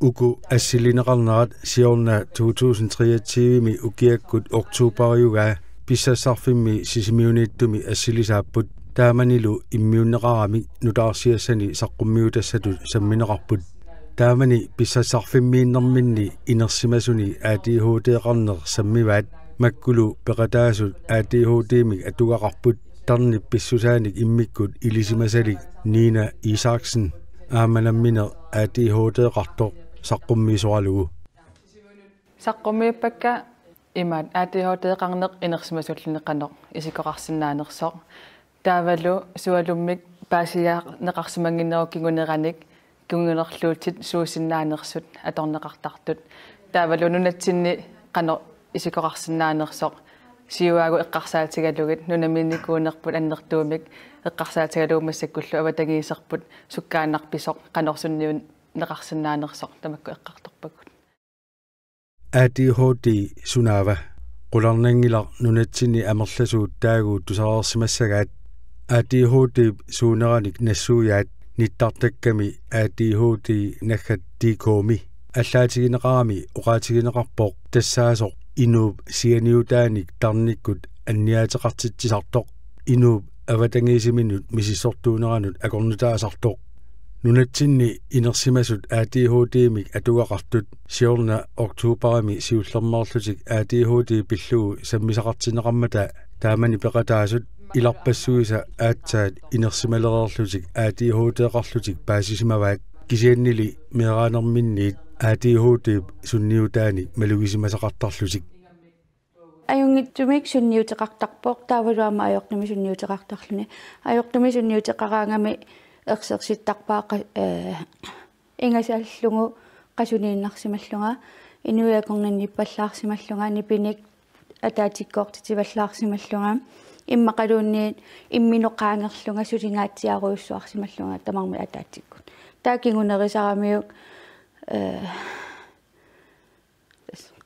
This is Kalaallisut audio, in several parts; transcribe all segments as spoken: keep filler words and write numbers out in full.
Uku assilineqarnerat siorna to tusind treogtyve-mi ukiakkut oktoberiugaa pissassarfimmi Sisimiuniittumi assilisaapput. Taamanilu immiunneqaramik nutaarsiassani saqqummiutassatut sammineqarput. Taamani pissassarfimmiinnerminni inersimasuni A D H D-qarneq sammivaat. Makkulu peqataasut A D H D-mik atugaqarput. Tarnip pissusaanik immikkut ilisimasalik Nina Isaksen aamma nammineq A D H D-qartoq saqqummiisoralugu. Saqqummiuppakka imaat A D H D-qarneq inersimasulluni qanoq isikkoqarsinnaanersoq. Taavalu sualummik paasiarneqarsimannginnerup kinguneranik kingunerluutit suusinnaanersut atorneqartartut. Taavalu nunatsinni qanoq isikkoqarsinnaanersoq. Siuaagut eqqarsaatigalugit nunamiinnikuunerput annertuumik eqqarsaatigalugu massakkullu avatangiiserput sukkaannarpisoq qanoq sunniunneqarsinnaanersoq tamakku eqqartorpagut. A D H D sunaava? Qularnanngilaq nunatsinni amerlasuut taaguut tusareersimassagaat. A D H D-p suuneranik nassuiaat nittartakkami A D H D naggat D K-mi. Allaatigineqarami oqaatigineqarpoq tassaasoq inuup sianiutaanik tarnikkut anniaateqartitsisartoq, inuup avatangiisiminut misissortuuneranut akornutaasartoq. Nunatsinni inersimasut A D H D-mik atugaqartut siorna oktoberimi siullermeerlutik A D H D pillugu sammisaqartinneqarmata taamani peqataasut ilarpassuisa aatsaat inersimalereerlutik A D H D-qarlutik paasisimavaat, kisiannili meeraanerminniit A D H D-p sunniutaanik malugisimasaqartarlutik. Ajunngitsumik sunniuteqartarpoq, taavalu aamma ajortumik sunniuteqartarluni. Ajortumik sunniuteqaraangami ersersittarpaa qa-, ee, ingasallugu qasuniinnarsimallunga, inuit akornanniippallaarsimallunga, nipinik ataatikkoortitivallaarsimallunga, immaqaluunniit imminut qaangerlunga sulingaatsiarujussuarsimallunga tamarmik ataatsikkut. Taava kingunerisaramiuk, ee,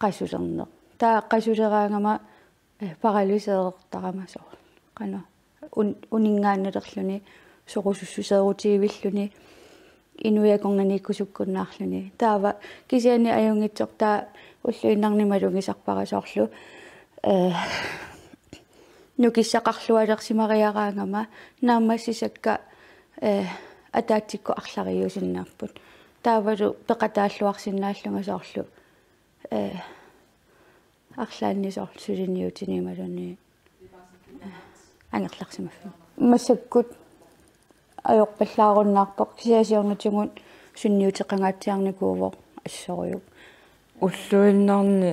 qasulerneq. Taava qasuleraangama, ee, paralyserertarama soorlu. Qanoq un-, uninngaannalerluni, sorusussuseerutigivilluni, inuit akornanniikkusukkunnaarluni. Taava kisianni ajunngitsoq taava ulluinnarni malugisarpara soorlu, ee, nukissaqarlualersimariaraangama naammassisakka, ee, ataatsikkut arlariuusinnaapput. Taavalu peqataalluarsinnaallunga soorlu, ee, arlaanni soorlu suliniutini imaluunniit, ee, angerlarsimaffimmi. Massakkut ajorpallaarunnaarpoq, kisianni siornatigut sunniuteqangaatsiarnikuuvoq assorujuk. Ulluinnarni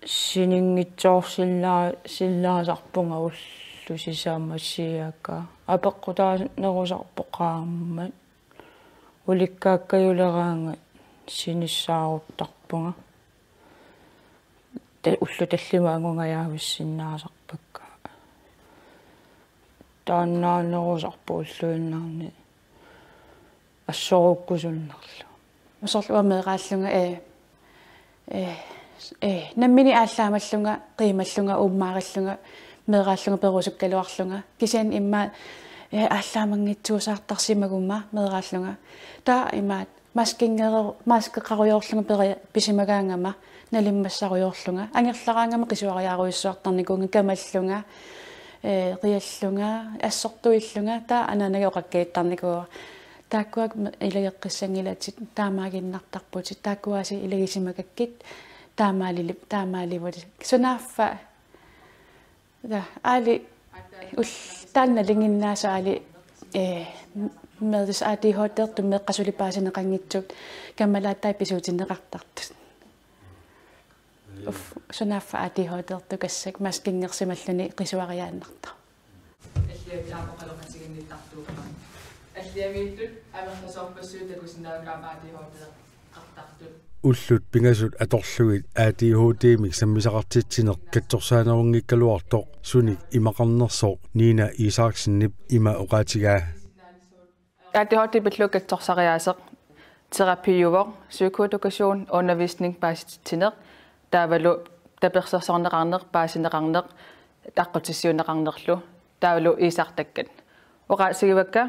sininngitsoorsinnaa-, sinnaasarpunga ullut sisamat cirka. Apeqqutaanerusarpoq qaammat. Ulikkaakkajuleeraangat sinissaaruttarpunga. Ta-, ullut tallimat angungajaavissinnaasarpakka. Taannaanerusarpoq ulluinnarni assorukkusunnerlu. Soorlu uanga meeraallunga, ee, ee, ee, nammineq aallaammallunga, qiimallunga, uummaarillunga, meeraallunga perusukkaluarlunga. Kisianni immaqa, ee, aallaammanngitsuusaartarsimaguma meeraallunga. Taava imaat maskinngeru-, maskeqarujoorlunga peri-, pisimagaangama, nalimmassarujoorlunga. Angerlaraangama qisuariarujussuartarnikuuvunga kamallunga, ee, qiallunga, assortuillunga, taava anaanaga oqakkajuttarnikuuara. Taakkua me-, ilageqqissanngilatit, taamaaginnartarputit, taakkuasi ilagisimagakkit, taamaalili-, taamaalivutit. Sunaaffa, ja, aali, ul-, taanna nalinginnaasoq aali, ee, m-, meeris A D H D-rtut meeqqat suli paasineqanngitsut, kammalaataat pisuutinneqartartut. Uff, sunaaffa A D H D-rtut kassakka maskinngersimalluni qisuariaannartoq. Alliamit aamma oqaloqatiginnittartuupput. Alliamiittut amerlasoorpassuit takusinnaavat aamma A D H D-qartartut. Ullut pingasut atorlugit A D H D-mik sammisaqartitsineq katsorsaanerunngikkaluartoq sunik imaqarnersoq Nina Isaksenip ima oqaatigaa. A D H D pillugu katsorsariaaseq terapiuvoq, psykoedukation, undervisning paasititsineq, taavalu tapersersorneqarneq, paasineqarneq, aqqutissiuunneqarnerlu, taavalu iisartakkat. Oqaatigivakka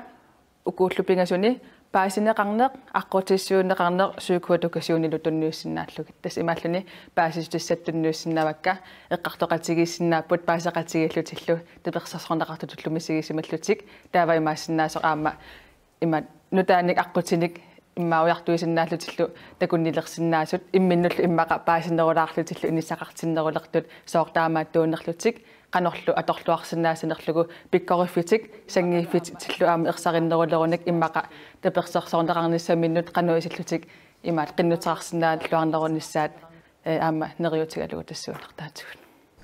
uku ullut pingasuni Paasineqarneq, aqqutissiuunneqarneq, psykoedukationillu tunniussinnaallugit. Tassa imaalluni paasissutissat tunniussinnaavakka, eqqartoqatigiissinnaapput paaseqatigiillutillu tapersersorneqartutullu misigisimallutik, taava imaassinnaasoq aamma ima nutaanik aqqutinik immaqa ujartuisinnaallutillu takunnilersinnaasut, imminnullu immaqa paasinerulaarlutillu inissaqartinnerulertut, sooq taamaattuunerlutik, qanorlu atorluarsinnaassanerlugu, pikkoriffitik sanngiiffitillu aamma ersarinnerulerunik immaqa tapersersorneqarnissaminnut qanoq isillutik imaat qinnuteqarsinnaalluarnerunissaat, ee, aamma neriuutigalugu tassuunartaatigut.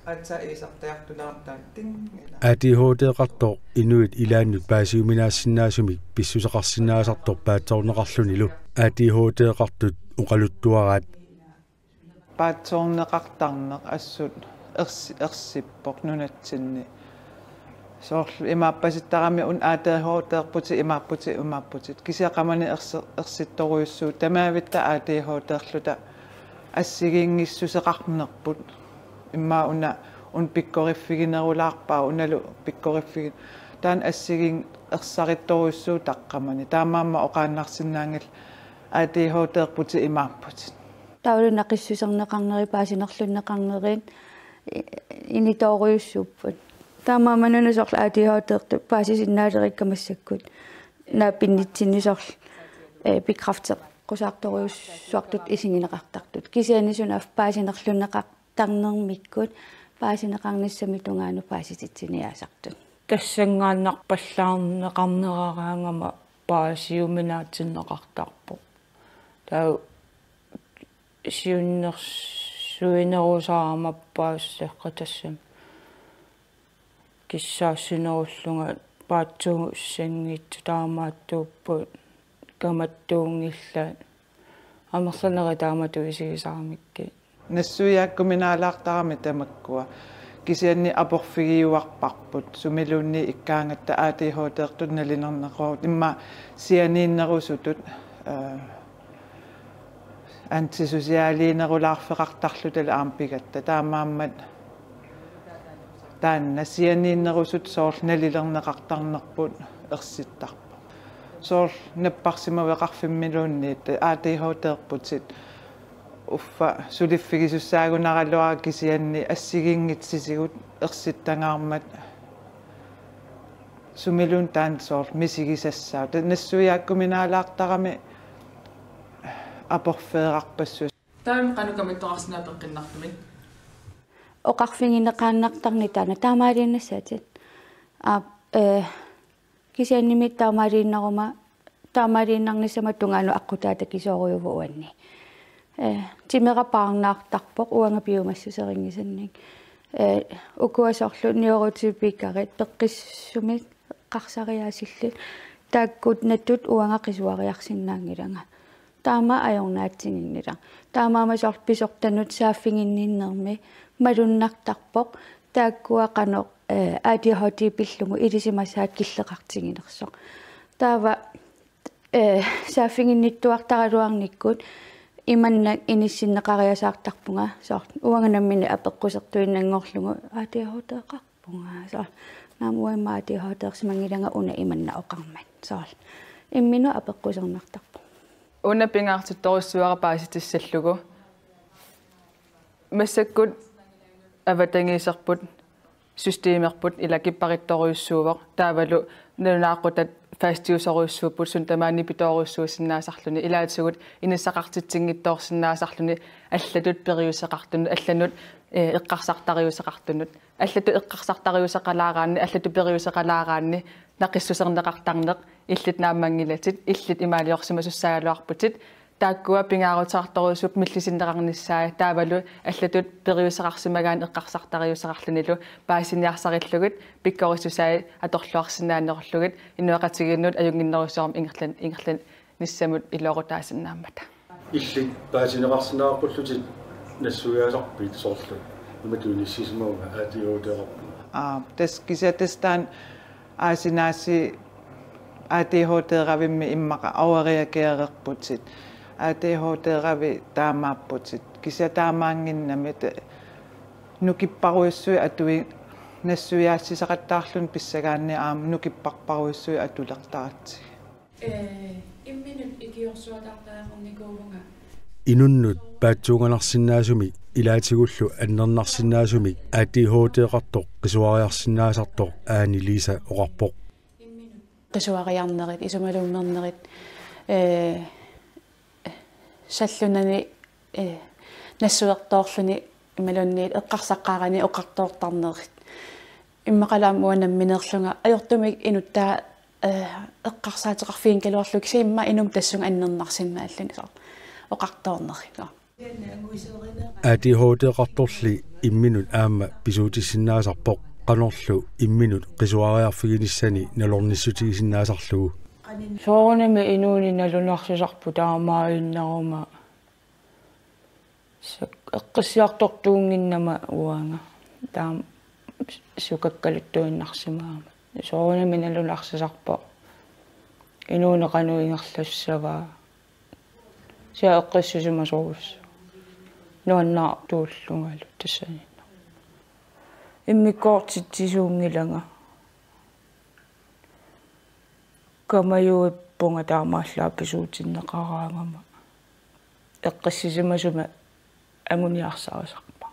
Aatsaat iisartagartulaartaat tinngila. A D H D-qartoq inuit ilaannut paasiuminaassinnaasumik pissuseqarsinnaasartoq paatsoorneqarlunilu A D H D-qartut oqaluttuaraat. Paatsoorneqartarneq assut ersi-, ersippoq nunatsinni. Soorlu imaappasittarami una A D H D-rputit imaapputit, imaapputit. Kisianni qamani ersi-, ersittorujussuuvoq tamavitta A D H D-rluta assigiinngissuseqarnerput. Immaqa una, una pikkoriffiginerulaarpaa, unalu pikkoriffigi-, taanna assigiinngitsoq ersarittorujussuuvoq taqqamani. Taamaammat oqaannarsinnaanngillat A D H D-rputit imaapputit. Taavalu naqissuserneqarneri, paasinerlunneqarneriit i-, initoorujussuupput. Taamaammat una soorlu A D H D-rtut paasisinnaalerikka massakkut naapinnitsinni soorlu, ee, bekræfteqqusaartorujussuartut isigineqartartut. Kisianni sunaaffa paasinerlunneqartarnermikkut paasineqarnissamut tungaanut paasititsiniaasartut. Tassanngaannarpallaarneqarneraraangama paasiuminaatinneqartarpoq. Taava siunnersuinerusaarama paasisseqqa tassami kissaassinerullunga paatsuussanngitsut taamaattuupput kamattuunngillat amerlanerit taamatut isigisaramikkit. Nassuiaakkuminaalaartarami tamakkua. Kisianni aporfigiuarparput, sumiluunniit ikkaangatta A D H D-rtut nalilerneqartut, immaqa sianiinnerusutut, ee, antisocialiinerulaarfeqartarlutalu aamma pigatta. Taamaammat taanna sianiinnerusutut soorlu nalilerneqartarnerput ersittarpoq. Soorlu napparsimaveqarfimmiluunniit A D H D-rputit uffa suliffigisussaagunaraluarpara kisianni assigiinngitsisigut ersittangaarmat sumiluunniit taanna soorlu misigisassaavoq. Taava nassuiaakkuminaalaartarami aporfeerarpassuit. Taava qanoq kamattoqarsinnaava peqqinnartumik? Oqarfigineqaannartarneq taanna taamaaliinnassaatit. Aa, ee, kisiannimi taamaaliinnaruma, taamaaliinnarnissamut tungaanut aqqutaata kisoorujuuvoq uanni. Ee, timera paarnaartarpoq uanga piumassuserinngisannik. Ee, ukua soorlu neurotypikerit peqqissumik eqqarsariaasillit taakkununngaanniit uanga qisuariarsinnaanngilanga. Taama ajornaatsiginngilaq. Taamaammat soorlu pisortanut saaffiginninnermi malunnartarpoq taakkua qanoq, ee, A D H D pillugu ilisimasaat killeqartiginersoq. Taava, ee, saaffiginnittuartaraluarnikkut imannak inissinneqariasaartarpunga soorlu uanga nammineq apeqqusertuinnanngorlugu A D H D-qar- punga. Soorlu naamik uanga immaqa A D H D-rsimanngilanga una imanna oqarmat. Soorlu imminut apeqqusernartarpoq. Una pingaartittorujussuuara paasitissallugu. Massakkut avatangiiserput, systemerput ila kipparittorujussuuvoq. Taavalu nalunaaqutat fastiusorujussuupput, suut tamaani pitoorujussuusinnaasarluni. Ilaatigut inissaqartitsinngitsoorsinnaasarluni allatut periuseqartunut, allanut, ee, eqqarsartariuseqartunut. Allatut eqqarsartariuseqalaaraanni, allatut periuseqalaaraanni, naqissuserneqartarneq, illit naammanngilatit, illit imaaliorsimasussaagaluarputit, taakkua pingaaruteqartorujussuupput millisinneqarnissaat, taavalu allatut periuseqarsimagaanni eqqarsartariuseqarlunilu paasiniarsarillugit, pikkorissusaat atorluarsinnaanerullugit, inuiaqatigiinnut ajunnginnerusumik ingerlan-, ingerlan-, nissamut iluaqutaasinnaammata. Illit paasineqarsinnaavarpullutit nassuiaasarpit soorlu imatut inissisimavunga A D H D-qarpunga? Aa, tassa kisianni tassa taanna aasinaasi A D H D-ravimmi immaqa overreagererputit. A D H D-ravi taamaapputit. Kisianni taamaannginnami te-, nukipparujussuit atui-, nassuiaassisaqattaarluni pissagaanni aamma nukipparparujussuit atulertaratsigit. Ee, imminut ikiorsuataartariaqarnikuuvunga. Inunnut paatsuunganarsinnaasumik ilaatigullu annernarsinnaasumik A D H D-qartoq qisuariarsinnaasartoq Aani Liisa oqarpoq. Qisuariarnerit, isumaluunnernerit, ee, sallunani, ee, nassuertoorluni imaluunniit eqqarsaqqaarani oqartoortarnerit. Immaqalu aamma uanga nammineerlunga ajortumik inuttaa, ee, eqqarsaateqarfigigaluarlugu kisianni immaqa inummut tassunga annernarsinnaalluni soorlu oqartoornerit. A D H D-qartorli imminut aamma pisuutissinnaasarpoq qanorlu imminut qisuariarfiginissani nalornissutigisinnaasarlugu. Soorunami inuuneq nalunarsisarpoq taamaaginnaruma. Suk-, eqqissiartortuunnginnama uanga. Taama sukakkaluttuinnarsimagama. Soorunami nalunarsisarpoq. Inuuneq qanoq ingerlassavaa. Kisianni eqqissisimasorujussuuvoq. Nuannaartuullungalu tassani. Immikkoortitsisuunngilanga. Kamajuippunga taamaallaat pisuutinneqaraangama. Eqqissisimasumik anguniarsarisarpara.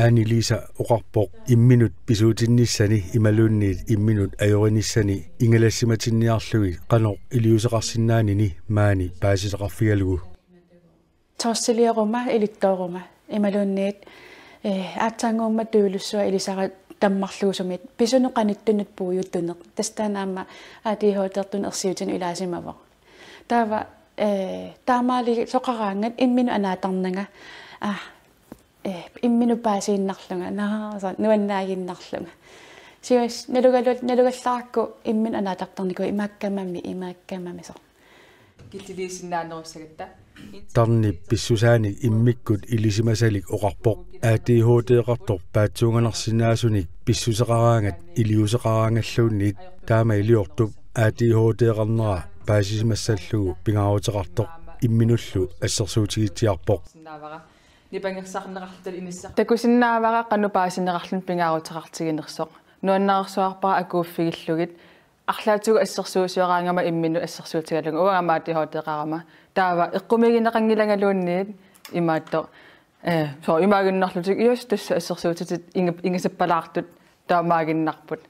Aani Liisa oqarpoq imminut pisuutinnissani imaluunniit imminut ajorinissani ingalassimatinniarlugit qanoq iliuuseqarsinnaanini maani paasisaqarfigalugu. Torsilioruma, ilittooruma. Imaluunniit, ee, aatsaannguummat tujulussuaq ilisara tammarluusumit. Pisunut qanittunut puiuttuneq. Tassa taanna aamma A D H D-rtunut ersiutinut ilaasimavoq. Taava, ee, taamaalisoqaraangat imminut anaatarnanga. Aa, ee, imminut paasiinnarlunga. Naa, soorlu nuannaaginnarlunga. Sius nalugalu-, nalugallarakku imminut anaatartarnikuuvoq imaakkamami, imaakkamami soorlu. Killiliisinnaanerussagatta. Tarnip pissusaanik immikkut ilisimasalik oqarpoq A D H D-qartoq paatsuunganarsinnaasunik pissuseqaraangat iliuuseqaraangalluunniit taama iliortup A D H D-qarnera paasisimassallugu pingaaruteqartoq imminullu assersuutigitsiarpoq. Nipangersarneqarluta inissaq. Takusinnaavara qanoq paasineqarluni pingaaruteqartiginersoq. Nuannarersuarpara akuuffigillugit. Arlaatigut assersuusioraangama imminut assersuutigalugu uanga aamma A D H D-qarama. Taava eqqumiigineqanngilangaluunniit imaattoq. Ee, soorlu imaaginnarlutik, ias tassa assersuutitit inga-, ingasappalaartut taamaaginnarput.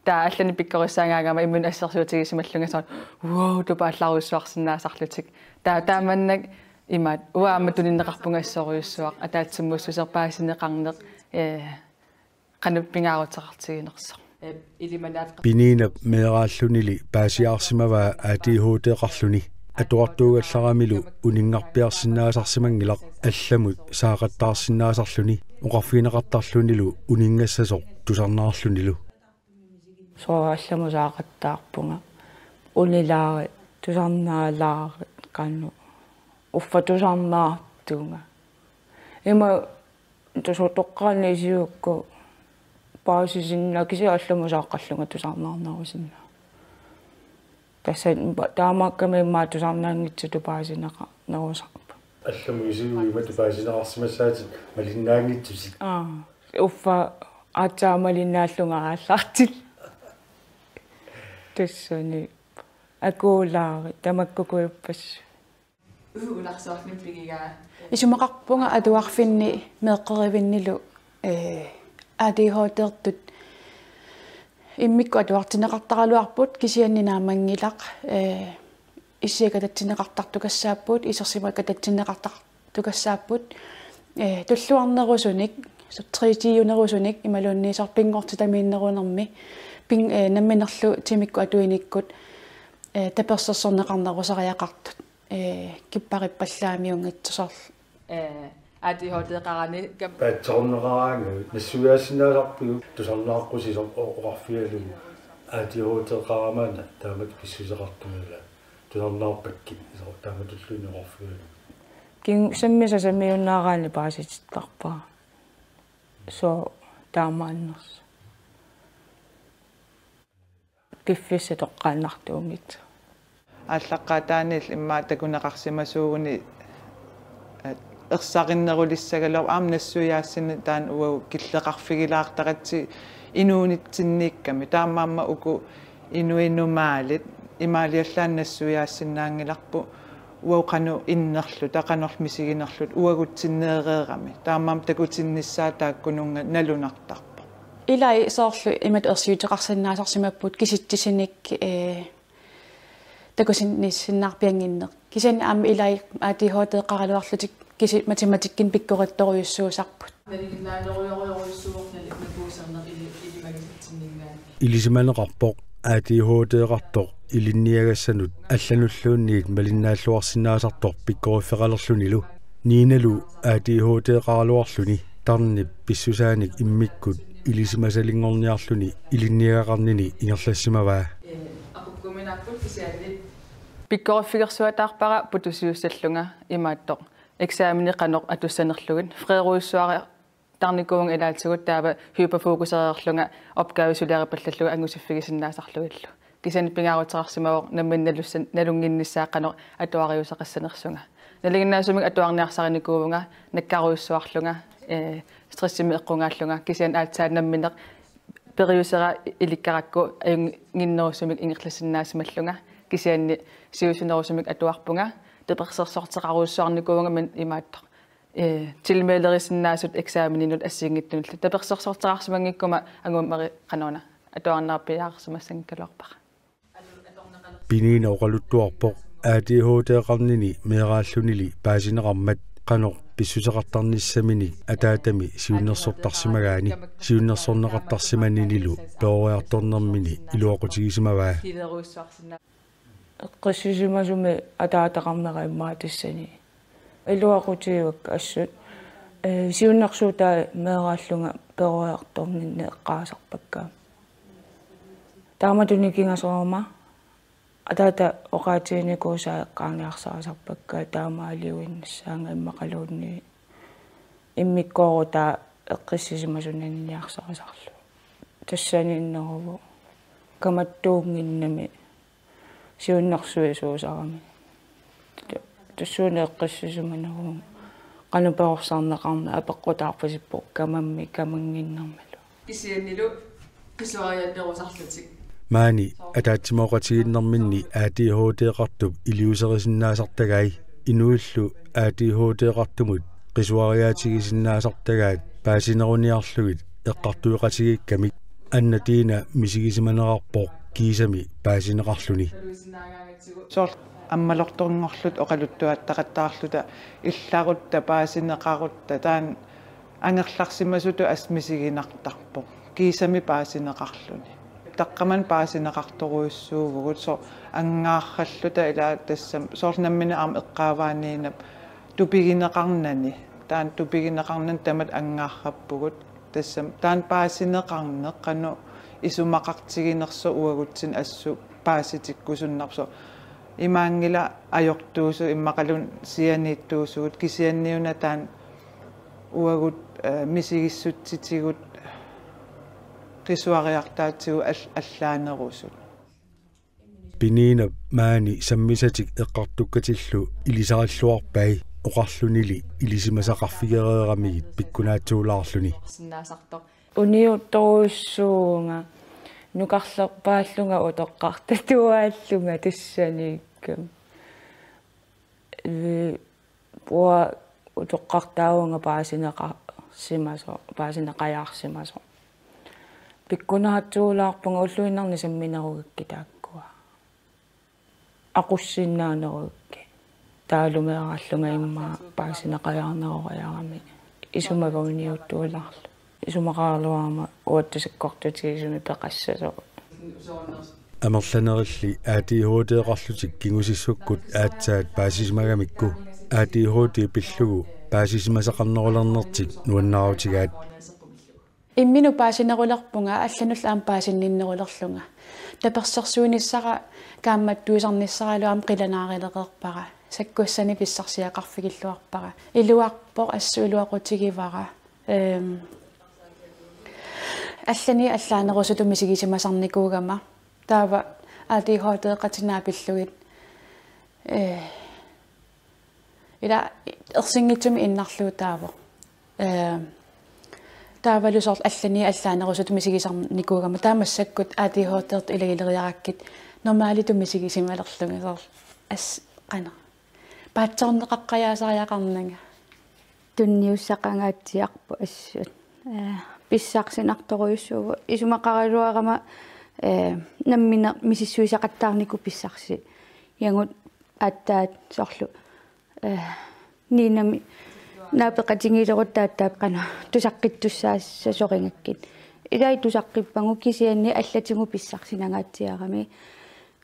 Taava allanik pikkorissaagaangama imminut assersuutigisimallunga soorlu, wow, tupaallarujussuarsinnaasarlutik. Taava taamannak imaat, uanga aamma tunineqarpunga assorujussuaq, ataatsimut ussuserpaasineqarneq, ee, qanoq pingaaruteqartiginersoq. Ee, ilimanaat qa- Piniinap meeraallunili paasiaarsimavaa A D H D-qarluni. Atuartuugallaramilu uninngarpiarsinnaasarsimanngilaq allamut saaqattaarsinnaasarluni oqarfigineqartarlunilu uninngassasoq tusarnaarlunilu. Soorlu allamut saaqattaarpunga. Unilaarit, tusarnaalaarit, qanoq. Uffa tusarnaartunga. Ima tusoq toqqaannaq isigukku paasisinnaavara kisianni allamut saaqqallunga tusarnaarnerusinnaavara. Tassa pa-, taamaakkami immaqa tusarnaanngitsutut paasineqarnerusarput. Allamut isigukku imatut paasineqarsimassaatit malinnaanngitsusi. Aa, uffa aatsaat malinnaallunga aallartillunga. Tassani akuulaarit tamakkukujuppassuit. Uunarsuarmi pigigaa. Isumaqarpunga atuarfinni meeqqerivinnilu, ee, A D H D-rtut immikkut atuartinneqartaraluarput kisianni naammanngilaq, ee, issiat katatsinneqartartukassaapput, isersimat katatsinneqartartukassaapput, ee, tulluarnerusunik, tre D-unerusunik imaluunniit soorlu pinngortitamiinnerunermi, ping-, ee, namminerlu timikkut atuinikkut, ee, tapersersorneqarnerusariaqartut. Ee, kipparippallaamiunngitsoq soorlu. Ee, A D H D-qarani kam- Paatsoorneqaraangat nassuiaassinnaasarpiuk tusarnaaqqusisoq o-, oqarfigalugu A D H D-qaramaana taamatut pissuseqartumala tusarnaarpakkit isoq taamatulluunniit oqarfigalugu. Kin-, sammisaq sammiunnaaraanni paasitittarpara. Soorlu taamaannersoq. Piffissaq toqqaannartuunngitsoq. Aallaqqaataaniilli immaqa takuneqarsimasuuguni, eh, ersarinnerulissagaluarpoq aamma nassuiaassineq taanna uagut killeqarfigilaartaratsigu inuunitsinniikkami. Taamaammat uku Inuit normaalit imaaliallaannassuiaassinnaanngilarput uagut qanoq innerluta, qanorlu misiginerluta uagutsinneereerami. Taamaammat takutinnissaa taakkununnga nalunartarpoq. Ilai soorlu imatut ersiuteqarsinnaasarsimapput kisitsisinik, ee, takusinniissinnarpiannginneq. Kisianni aamma ilai A D H D-eqaraluarlutik kisi-, matematikkinik pikkorittorujussuusarput. Ilisimaneqarpoq A D H D-eqartoq ilinniagassanut allanulluunniit malinnaalluarsinnaasartoq pikkoriffeqalerlunilu. Ninalu A D H D-eqaraluarluni tarnip pissusaanik immikkut ilisimasalinngorniarluni ilinniagaqarnini ingerlassimavaa. Pikkoriffigersuataarpara putusiussallunga imaattoq eksamini qanoq atussanerlugit. Frederiussuariartarnikuuvunga ilaatigut taava hyperfokusereerlunga opgave suliaripallallugu angusiffigisinnaasarlugillu. Kisianni pingaaruteqarsimavoq nammineq nalussan-, nalunnginnissaa qanoq atuariuseqassanersunga. Nalinginnaasumik atuarniarsarinikuuvunga nakkarujussuarlunga, ee, stressimik eqqugaallunga, kisianni aatsaat nammineq periusera ilikkarakku ajunnginnerusumik ingerlassinnaassimallunga, kisianni siussunerusumik atuarpunga, tapersersorteqarujussuarnikuuvunga, men imaattoq, ee, tilmelerisinnaasut eksameninut assigiinngitsunullu. Tapersersorteqarsimanngikkuma angumeri qanoq una atuarniarpiaarsimassanngikkaluarpara. Piniina oqaluttuarpoq A D H D-eqarnini meeraallunili paasineqarmat qanoq pissuseqartarnissaminik ataatami siunnersortarsimagaani, siunnersorneqartarsimaninilu peroriartornermini iluaqutigisimavaa. Eqqissisimasumik ataataqarnera immaqa tassani iluaqutigivakka assut, ee, siunnersuutaa meeraallunga peroriartorninni eqqaasarpakka. Taamatut nikingasoorama ataata oqaatiginikuusaa eqqaaniarsarisarpakka, taamaaliuinnassaanga immaqaluunniit immikkoorutaq eqqissisimasunani niarsarisarlugu. Tassani inneruvoq kamattuunnginnami siunnersuisuusarami. Tassuuna eqqissisimaneruvoq qanoq perorsarneqarneq apeqqutaarpasippoq kamammi kamannginnermilu. Kisiannilu qisuariannerusarlutik. Maani ataatsimooqatigiinnerminni A D H D-eqartup iliuuserisinnaasartagai inuillu A D H D-eqartumut qisuariaatigisinnaasartagaat paasineruniarlugit eqqartueqatigiikkamik Anna Tina misigisimanerarpoq kiisami paasineqarluni. Soorlu ammalortornngorluta oqaluttuattaqattaarluta illarutta paasineqarutta taanna angerlarsimasutut assut misiginartarpoq kiisami paasineqarluni. Taqqamani paasineqartorujussuuvugut soorlu angaaralluta ilaa tassami soorlu nammineq aamma eqqaavaaniinnap tupigineqarnani. Taanna tupigineqarnani tamatta angaarappugut. Tassami taanna paasineqarneq qanoq isumaqartiginersoq uagutsinnut assut paasitikkusunnarpoq. Imaanngilaq ajortuusugut immaqaluunniit sianiittuusugut kisianniuna taanna uagut, eh, misigissutsitigut qisuariartaatigut all-, allaanerusut. Piniinap maani sammisatik eqqartukkatillu ilisarilluarpai oqarlunili ilisimasaqarfigereeramigit pikkunaatsuulaarluni. Uniuttorujussuuvunga nukarlerpaallunga utoqqartatuaallunga tassaniikkami. Ee, uanga utoqqartaavunga paasineqarsimasoq, paasineqajaarsimasoq. Pikkunaatsuulaarpunga ulluinnarni samminerugakkit taakkua. Aqussinnaanerugakkit. Taavalu meeraallunga immaqa paasineqajaarneroriarami. Isumagami uniuttuulaarlunga. Isumaqaraluarama uattut sakkortutigisumik peqassasoq. Amerlanerilli A D H D-eqarlutik kingusissukkut aatsaat paasisimagamikku A D H D pillugu paasisimasaqarnerulernertik nuannaarutigaat. Imminut paasinerulerpunga allanullu aamma paasinninnerulerlunga. Tapersersuinissara kaammattuisarnissaralu aamma qilanaarilereerpara. Sakkussanik pissarsiaqarfigilluarpara. Iluarpoq assut iluaqutigivara. Ehm, allanik allaanerusutut misigisimasarnikuugama. Taava A D H D-eqatit naapillugit. Eh, ila ersinngitsumik innarluutaavoq. Eh, Taavalu soorlu allani allaanerusutut misigisarnikuugama taava massakkut A D H D-rtut ilagileriarakkit normalitut misigisimalerlugit soorlu as qanoq. Paatsoorneqaqqajaasariaqarnanga. Tunniussaqangaatsiarpoq assut. Eh, pissarsinartorujussuuvoq isumaqaraluarama, eh, nammineq misissuisaqattaarnikut pissarsiagut aatsaat soorlu, eh, Niinami naapeqatigiilerutta aatsaat qanoq tusaqqittussaassasoringakkit. Ilai tusaqqippagut kisianni allatigut pissarsinangaatsiarami.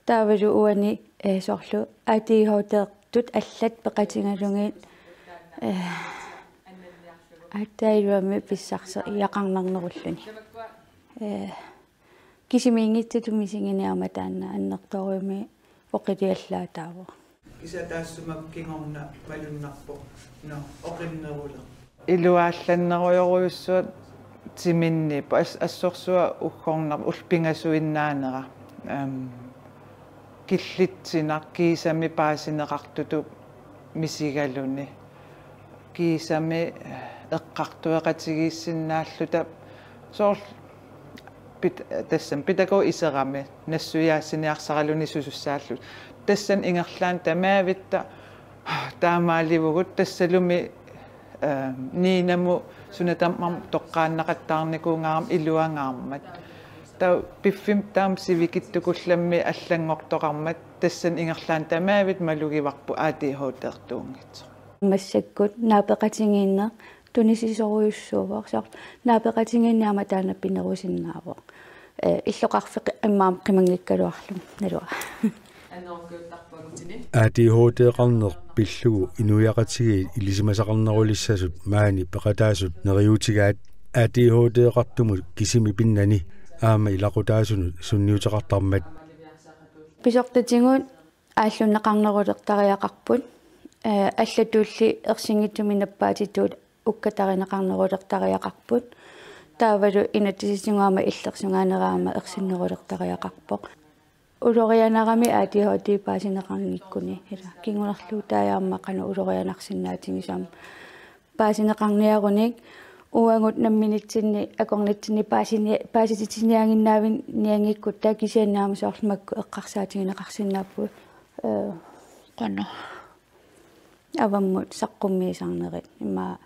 Taavalu uani, eh, soorlu A D H D-rtut allat peqatigalugit, eh, aatsaat iluamik pissarseriaqarnarnerulluni. Eh, kisimiinngitsutut misigini aamma taanna annertoorujussuarmik oqiliallaataavoq. Kisianni taassuma kingorna malunnarpoq, no, oqinneruleq. Iluaallannerujorujussuaq timinniippoq as-, assorsuaq uggornarpoq ullut pingasuinnaanera. Ehm, killitsineq kiisami paasineqartutut misigaluni. Kiisami eqqartueqatigiissinnaalluta soorlu pit-, tassami pitakoq iserami nassuiaassiniarsaraluni susussaalluta. Tassani ingerlaannaq tamaavitta taamaalivugut tassalumi, eh, Niinamut suna tamarmi toqqaannaqattaarnikuugaarmat iluangaarmat. Taava piffimmi taama sivikitsukullammik allanngortoqarmat tassani ingerlaannaq tamaavitta malugivarput A D H D-rtuunngitsoq. Massakkut naapeqatigiinneq tunisisorujussuuvoq, soorlu naapeqatigiinneq aamma taanna pinerusinnaavoq. Eh, illoqarfik immaqa qimanngikkaluarlugu naluara. A D H D-qarneq pillugu inuiaqatigiit ilisimasaqarnerulissasut maani peqataasut neriuutigaat A D H D-qartumut kisimi pinnani aamma ilaqutaasunut sunniuteqartarmat. Pisortatigut aallunneqarnerulertariaqarput. Eh, allatulli ersinngitsumik nappaatitut ukkatarineqarnerulertariaqarput. Taavalu inatsisitigut aamma illersugaanerat aamma ersinnerulertariaqarpoq. Ulorianarami A D H D paasineqanngikkuni. Ila kingunerluutaajaarma qanoq ulorianarsinnaatigisumik. Paasineqarniarunik uagut namminitsinni akornatsinni paasini-, paasititsiniaginnaavinianngikkutta kisianni aamma soorlu makku eqqarsaatigineqarsinnaapput, eh, qanoq avammut saqqummiisarnerit immaqa,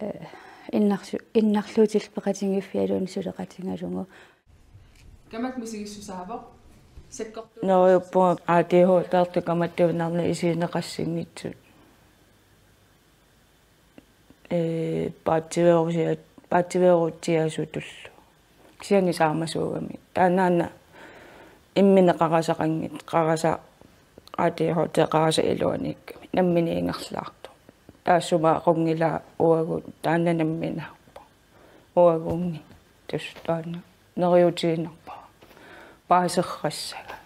eh, innarsu-, innarluutillu peqatigiiffialuunniit suleqatigalugu. Kamak misigissusaavoq. Sakkortu- Neriuppunga A D H D-rtut kamattuinnarnik isigineqassinngitsut. Eh, paatsiveerusia-, paatsiveerutsiasutullu. Kisianni saamasuugami. Taannaana imminut qarasaqanngitsoq, qarasaq A D H D qarasaq iluaniikkami. Nammineq ingerlaartoq. Taassuma aqunngilaa uagut taanna nammineerpoq. Uagunngi. Tassa taanna neriuutiginerpaaq. Paaserrassagaa.